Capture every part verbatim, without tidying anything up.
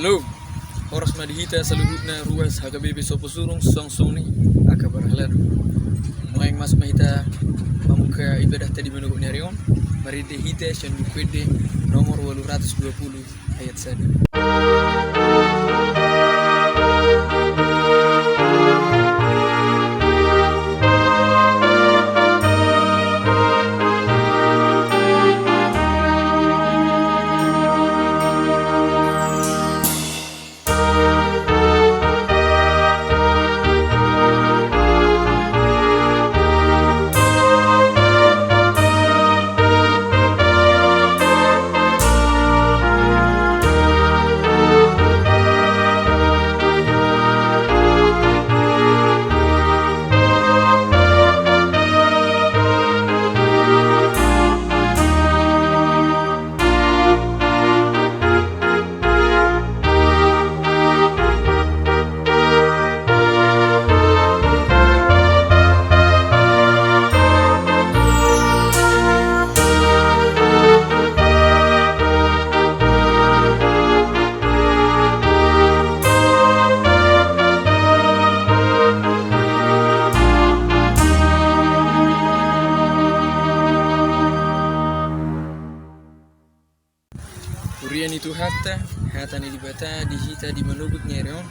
Halo, horas ma di hita saluhutna ruas H K B P Soposurung, songon i angka parhalado. Nuaeng masuk ma hita mambuka ibadahta di manogot ni ari on, marende hita sian Buku Ende nomor ualu ratus dua pulu ayat sada. Huria ni Tuhanta, hata ni Debata di hita di manogot ni ari on,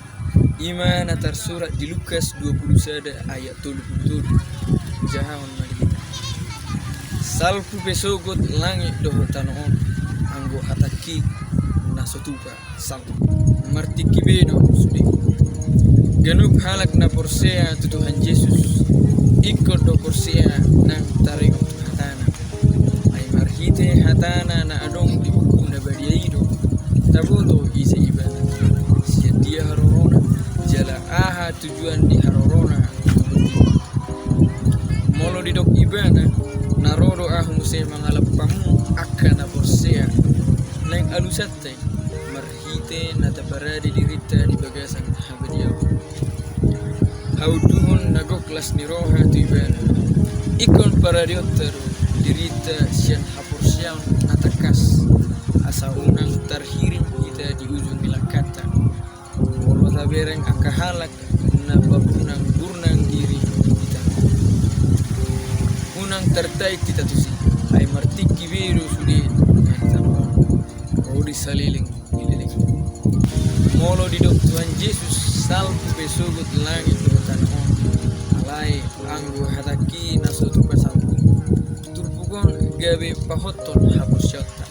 i ma na tarsurat di Lukas dua pulu sada ayat tolu pulu tolu. Jahahon ma di hita. Salpu pe sogot langit dohot tano on, anggo hatangki na so tupa salpu. Martingki be do sude. Ganup halak na porsea tu Tuhan Jesus, ingkon do porsea nang taringot tu hatana. Ai marhite hatana na adong di Buku na Badia i do taboto ise ibana, sian dia harorona, jala aha tujuan ni harorona. Molo didok ibana, na ro do ahu muse mangalap hamu angka na porsea, naeng alusanta i, marhite na taparade dirinta di bagasan habadiaon. Haunduhon na gok las ni roha tu ibana. Ingkon paradeonta do dirinta sian haporseaon na tangkas, asa unang tarhirim hita di ujung ni langkanta. Molo tabereng angka halak na papunang burnang diri hita, unang tartait hita tusi, ai martingki be do sude na di tano on, ro di saleleng ni leleng. Molo didok Tuhan Jesus, salpu pe sogot langit dohot tano on, alai anggo hatangki na so tupa salpu, turpuk on gabe pahothon haporseaonta.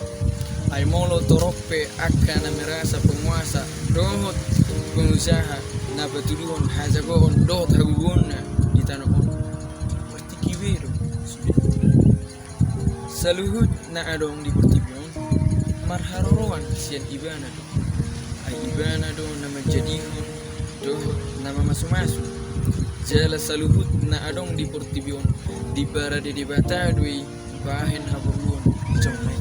Ai molo torop pe angka na merasa penguasa dohot pengusaha na patuduhon hajagoon dohot hagogoonna di tano on, martingki be do sude. Saluhut na adong di portibi on marharoroan sian ibana do. Ai ibana do na manjadihon dohot na mamasumasu. Jala saluhut na adong di portibi on diparade Debata do i bahen haporluon ni jolma i.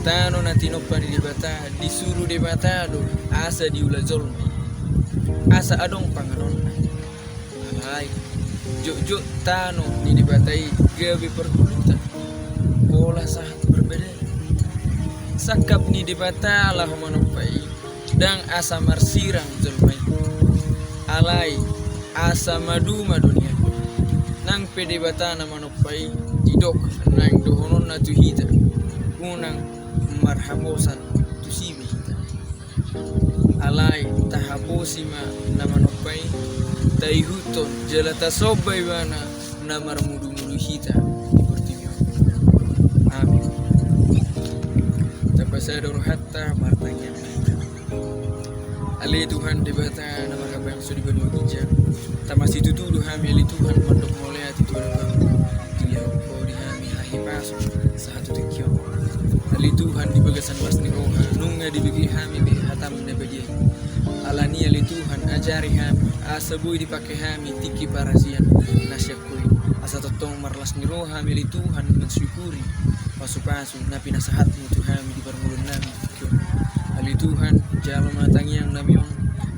Tano na tinompa ni Debata, disuru Debata do asa diula jolma i, asa adong panganonna. Alai jotjot tano ni Debata i gabe pargulutan, pola sahat marbadari. Sangkap ni Debata laho manompa i, ndang asa marsirang jolma i, alai asa maduma do nian. Nang pe Debata na manompa i, didok naeng dohononna tu hita, unang marhaposan tusi be hita. Alai tahaposi ma na manompa i, taihuthon jala tasomba ibana na marmudumudu hita di portibi on. Amin. Tapasada rohanta, martangiang ma hita. Ale Tuhan Debata na marhabangsa di banua ginjang, tama situtu do hami ale Tuhan mandok mauliate tu adopanMu. Dilehon Ho di hami hahipason sahat tu tingki on. Ale Tuhan, di bagasan las ni roha nunga dibege hami be hataM na badia i. Alani i ale Tuhan, ajari hami asa boi dipake hami tingki parasian na sian Ho i, asa tongtong marlas ni roha hami ale Tuhan mansyukuri pasupasu na pinasahatMu tu hami di parngoluonnami. Ale Tuhan, jalo ma tangiangnami on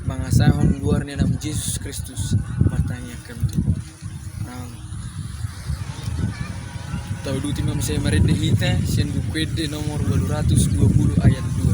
mangasahon goar ni AnakMu Jesus Kristus, martangiang hami tu Ho. Amin. Tauduti ma muse marende hita sian Buku Ende nomor ualu ratus dua pulu ayat dua.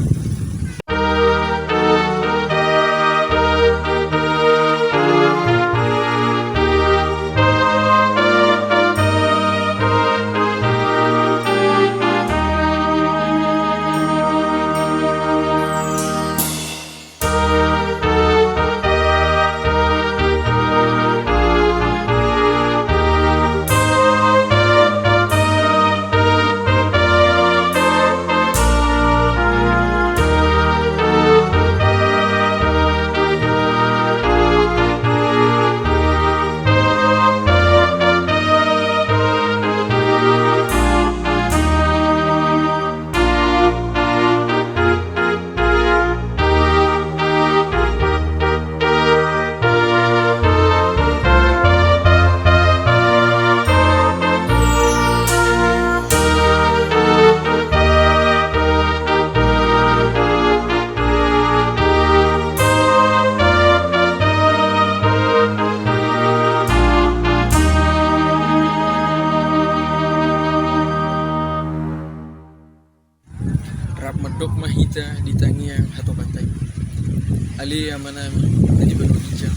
Amanami na di banua ginjang,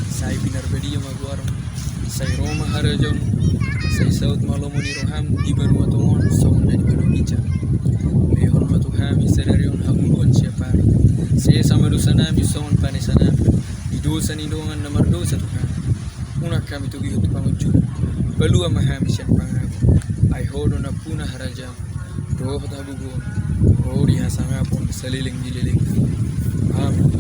sai pinarbadia ma goarmu. Sai ro ma harajaonmu. Sai saut ma lomo ni roham di banua tonga on songon na di banua ginjang. Lehon ma tu hami sadari on hangoluan siapari. Sesa ma dosanami songon panesanami di dosa ni dongan na mardosa tu hami. Unang hami togihon tu pangunjunan. Palua ma hami sian pangago. Ai Ho do nampuna harajaon dohot hagogoon, ro di hasangapon saleleng ni leleng. Amin.